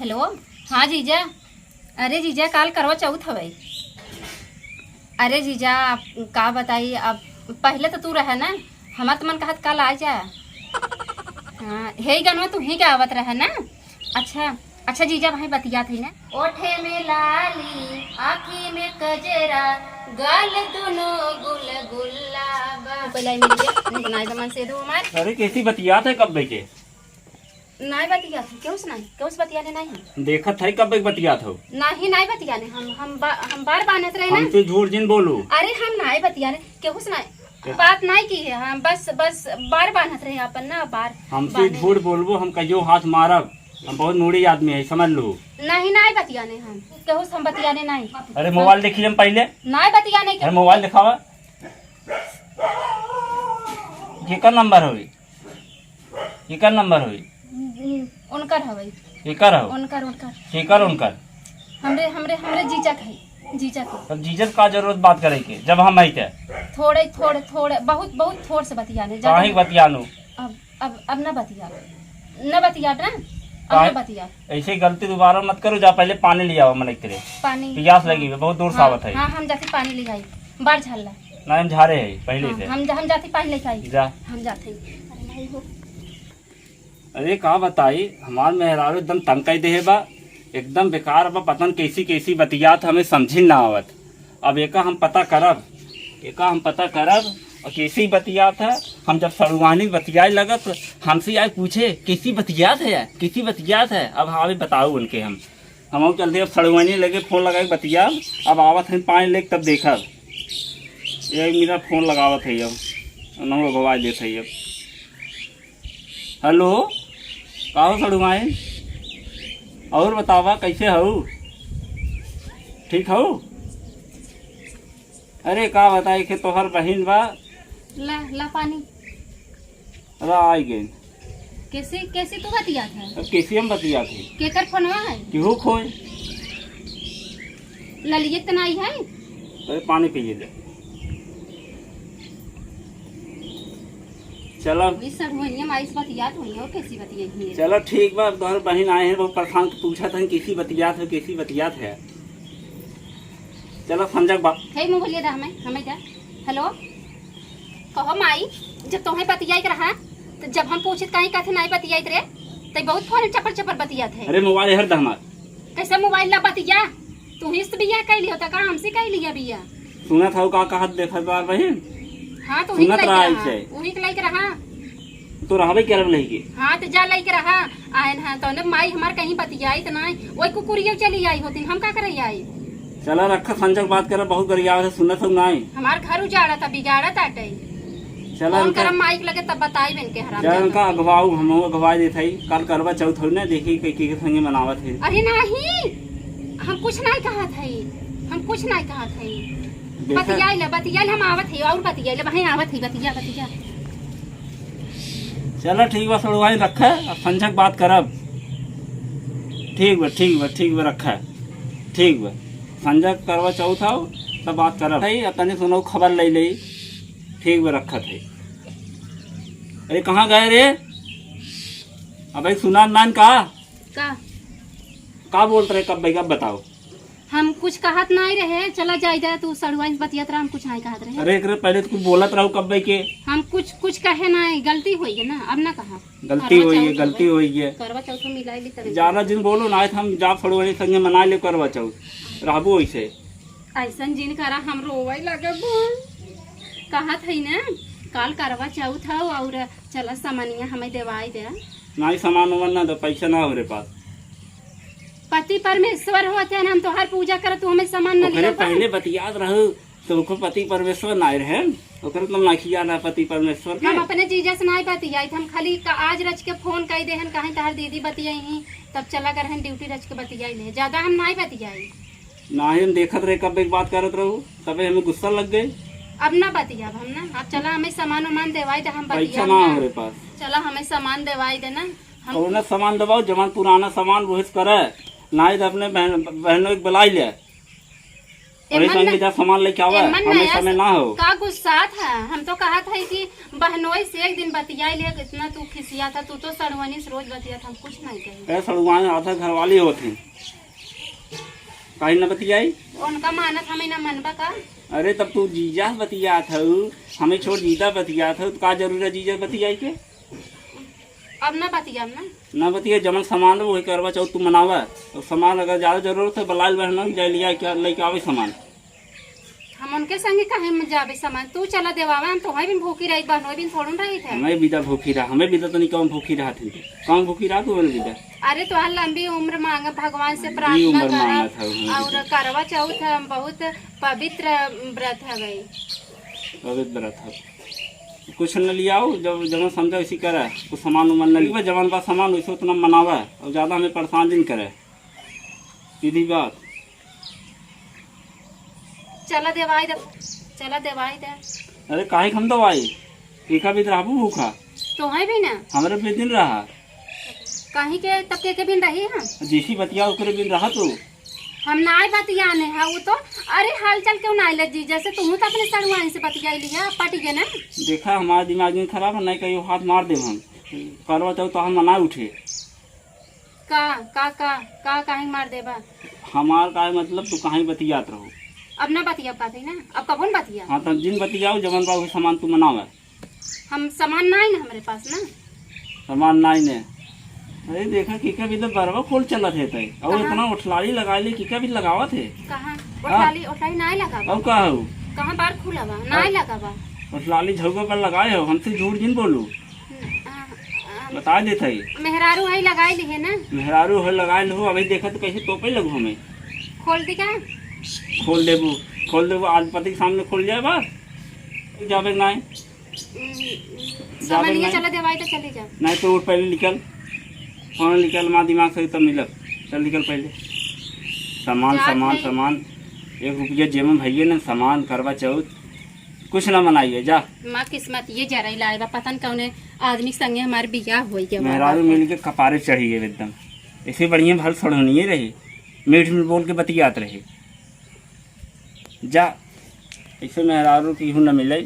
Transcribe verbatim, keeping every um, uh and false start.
हेलो। हाँ जीजा। अरे जीजा, काल करवा चौथ हवे। अरे जीजा, आप का बताई, अब पहिले तो तू रहे ना, हमार तो मन कहत काल आ जा। हाँ, हे गनवा तू ही गावत रहे ना। अच्छा, अच्छा जीजा, भाई बतियात है ना। ओठे में लाली, आँखी में कजरा, गाल दुनो गुलगुला बा। कोई लाई मिल गया, नहीं तो नाई तो मन से दो हमार। अरे कैसी बतियात है कब के? नाई बतियात है, केहू से नाई, केहू से बतियाने नाई हम। देखत है कब के बतियात हो? नाई, नाई बतियाने हम, हम बा-, हम बार बान्हत रहे ना। हमसे झूठ जिन बोलू। अरे हम नाई बतियाने, केहू से नाई। क्या? बात नाई की है, हम बस, बस बार बान्हत रहे अपन ना, बार हमसे बान्हे। झूठ बोलबो, हम कहियो हाथ मारब। हम बहुत मूड़ी आदमी है, समझ लो। नाई, नाई बतियाने हम, केहू से हम बतियाने नाई। अरे मोबाइल देखिए हम पहिले। नाई बतियाने के। अरे मोबाइल दिखावा। केकर नंबर होई? केकर नंबर होई? उनकर हवे। केकर हो? उनकर, उनकर। केकर उनकर? हमरे, हमरे, हमरे जीजा के है, जीजा के। तब जीजा से का जरूरत बात करे के, जब हम है ते? थोड़े, थोड़े, थोड़े, बहुत, बहुत थोड़ से बतियाने, ज्यादा काहे ना। बतियानो? अब, अब, अब ना बतिया, ना बतिया ना, अब ना काहे? बतिया। ऐसे गलती दोबारा मत करो, जा पहिले पानी ले आओ मन एक तेरे। पानी। पियास हाँ। लगी है, बहुत दूर से हाँ, आवत है। हाँ, हम जाती पानी ले आई, बार झाल ला। ना, हम झारे है पहिले हाँ, से। हम, हम जाती पानी लेके आई। जा। हम जाते हैं। अरे भाई हो। अरे का बताई, हमार मेहरारू एकदम तंग कर देहे बा, एकदम बेकार बा, पता न कैसी कैसी बतियात, हमें समझी ना आवत। अब एका हम पता करब, एका हम पता करब और कैसी बतियात है। हम जब सड़ुआनी बतियाए लगत तो हमसे आए पूछे, "कैसी बतियात है यार, कैसी बतियात है?" अब हाँ भी बताओ उनके हम, हम चलते अब सड़ुआनी लगे फोन लगाए बतिया। अब आवत हैं पानी लेके तब देखब। एक मिनट फोन लगावत है अब, नंबर गवा देत है अब। हेलो, का हो सड़ुआइन? और बतावा, कैसे हऊ? ठीक हऊ? अरे, का बताई के तोहर बहिन बा। ला, ला पानी। अरे, आई गई। कैसे, कैसे तू बतियात है? अब कैसे हम बतियात है? केकर फोनवा है? केहू खोए। ललिए त नाई है? अरे पानी पिए ले। चला। ये सब हुइया माई से बतियात हुइया, और कैसी बतियाई है? चला ठीक बा, अब तोहर बहिन आए हैं, बहुत परेशान, तो पूछत हैं, कैसी बतियात है, कैसी बतियात है। चला समझक बात। हे मुँह बोलिए दा हमें, हमें जा। हेलो। कहो माई, जब तोहे बतियाई के रहा, तो जब हम पूछित काहे कहते नाई बतियाइत रे, तै बहुत फोन चपर चपर बतियात है। अरे मोबाइल हर द हमार। कैसे मोबाइल ला बतिया? तू ही से बियाह कैली होता का, हमसे कैली है बियाह? सुनत हऊ का कहत देखत बार बहिन? हाँ, तो वही सुनत के रहा लइके रहा, ऐसे। वही के लइके रहा। तो रहबे करब लइके। हाँ, तो जा लइके रहा। आयन हाँ, तो ने माई हमार कहीं बतियाई तो नाई, वही कुकुरिया चली आई होती, हम का करे आई? चला रखा, संजय बात करे, बहुत गरियावत है, सुनत हऊ नाई। हमार घर उजाड़ा था, बिगाड़ा ताटे। चला फोन इनका करम माई के लगे, तब बताई बन के हराम चला जादा। इनका अगवाऊ, हम अगवा देत हई, काल करवा चौथ हऊ ना, देखी के, के, के संगे मनावत है। अरे नाही, हम कुछ नाही कहत हई, हम कुछ नाही कहत हई। देखा। बतियाई ले, बतियाई ले, हम आवत हई, और बतियाई ले, वहीं आवत हई, बतिया, बतिया। चला ठीक बा, सड़ुआइन रखे, अब संझक बात करब। ठीक बा, ठीक बा, ठीक बा, रखे। ठीक बा, संझक करवा चौथ आओ, तब बात करब। हई, अब तनी सुनो खबर ले ले। ठीक बा, रखत है। अरे, कहाँ गए रे? अबे, सुना नान का? का? का बोलत रहे, कब भाई, कब बताओ? हम कुछ कहत नाई रहे, चला जाई दे, तू सड़ुआइन बतियत रहा, हम कुछ नाई कहत रहे। अरे, एकरे पहले तो कुछ बोलत रहो, कब भाई के? हम कुछ, कुछ कहे नाई, गलती होई है ना, अब ना कहा। गलती होई है, गलती होई है। करवा चौथ में मिलाई ली तब। ज्यादा जिन बोलो ना, तो हम जा सड़ुआइन संगे मना ले करवा चौथ, रहबो ऐसे। ऐसन जिन करा, हम रोवे लगब। कहत हई ना, काल करवा चौथ हौ और चला सामानिया हमें देवाई दे। नाई, सामान वामान ना दो, पैसा ना हमरे पास। पति परमेश्वर होत है ना, हम तोहार पूजा करत, तू हमें सामान ना ओकरे लिया। पहले बतियात रहू, तो ओकर पति परमेश्वर ना रहे, ओकर तो नाखिया ना पति परमेश्वर के। हम अपने जीजा से नाई बतियाई, हम खाली का आज रच के फोन कई देहन, कहीं तोहार दीदी बतियाई ही, तब चला कर हन ड्यूटी रच के बतियाई ले, ज्यादा हम नाई बतियाई। नाही, हम देखत रहे, कब एक बात करत रहू, तबे हमें गुस्सा लग गए। अब ना बतियाब हम ना, अब चला हमें सामान उमान देवाई दे, हम पैसा बतियाब ना ना। हमरे पास। चला हमें सामान देवाई दे ना, हम और ना सामान दबाओ, जमान पुराना सामान वही से करे, नाही तो अपने बहन, बहनों के बुलाई ले। वही एमन संग न-, जा सामान लेके आवा, एमन हमें नया समय से ना हो। का गुस्सात है? हम तो कहत है कि बहनोई से एक दिन बतियाई ले, इतना तू खिसियात है, तू तो सड़ुआनी से रोज बतियात, हम कुछ नहीं कही। ए सड़ुआनी आधा घरवाली होत है, काहे न बतियाई? उनका मानत हमें ना मनबा का? अरे तब तू जीजा से बतियात हऊ, हमें छोड़ जीजा बतियात हऊ, तो का जरूरी है जीजा से बतियाई के? अब ना बतियाब ना। ना बतिया, जमन सामान रहो वही करवा चौथ तू मनावा। तो सामान अगर ज्यादा जरूरत है, बलाइल बहन जाए लिया क्या लेके आवे सामान। हम उनके संगे काहे में जाबे सामान? तू चला देवावा, हम तोहई बिन भूखी रही, बहनोई बिन थोड़न रही थे। हमें बिदा भूखी रहा, हमें बिदा तो नहीं कम भूखी रहा थे। कम भूखी रहा तू बन बिदा। अरे तोहार लंबी उम्र मांगा भगवान से, लंबी प्रार्थना उम्र करा। मांगा था, हाँ। और करवा चौथ हम बहुत पवित्र व्रत है गई। पवित्र व्रत है। कुछ न लियाओ, जब जवन समझा उसी करा। कुछ सामान उमान न लिया, जवन बा सामान वैसे उतना मनावा और ज्यादा हमें परेशान दिन करे। सीधी बात। चला देवाई दे, चला देवाई दे। अरे काहे के हम दवाई? केका बिन रहबू भूखा? तोहई बिन ना। हमरे बिन दिन रहा। कहीं के तब केके बिन रही हम? जैसी बतिया ओकरे बिन रहा तू। हम नाई बतियाने है, वो तो, अरे हाल चाल क्यों नाई ले जी, जैसे तू तो अपने सड़ुआइन से बतियाई लिया, पट गए ना। देखा हमारा दिमाग नहीं खराब है, नहीं कहियो हाथ मार देब हम। करवा चौथ तो हम मना उठे। का, का, का, का, काहे मार देबा? हमार का मतलब, तू कहीं बतियात रहो। अब ना बतिया पाते ना, अब कबो न बतिया। हाँ, तो जिन बतियाओ, जवन बा उहे सामान तू मनावा। हम सामान नाई ना हमरे पास ना। सामान नाई ने। अरे देखा, केका बिन तो बरवा खोल चलत है तय। और कहाँ? इतना ओठलाली लगाए ले, केका बिन लगावत है। कहाँ? हाँ। ओठलाली, ओठलाली नाई लगावा। और का हो? कहाँ बार खुला बा? नाई लगावा। ओठलाली झउआ पर लगाए हो, हमसे झूठ जिन बोलू। हम्म, आ, आ, बता देत है। मेहरारू है लगाए ली है ना? मेहरारू है लगाए लो, अभी देखा तो कैसे तोपे लगू हमें। खोल दी का? खोल देबू, खोल देबू, आज पति के सामने खोल जाए बा। जाबे नाई। हम्म, जाबे सामान ये नाई। चला देवाई तो चली जा। नाई तो उठ पहले निकल, फोन निकल, माँ दिमाग से तब मिलब। चल निकल पहले। सामान, जात सामान, नहीं। सामान। एक रुपया जेब में भइये ना, सामान, करवा चौथ, कुछ ना मनाइए, जा। माँ किस्मत ये जराई लाए बा, पता न कौने आदमी के संगे हमार बियाह होई गया बा। मेहरारू मिल के कपारे चढ़ी गए एकदम। ऐसे बढ़िया भल सड़ोनिए रही, मीठ मीठ बोल के बतियात रही। जा, ऐसे मेहरारू की हूँ न मिले।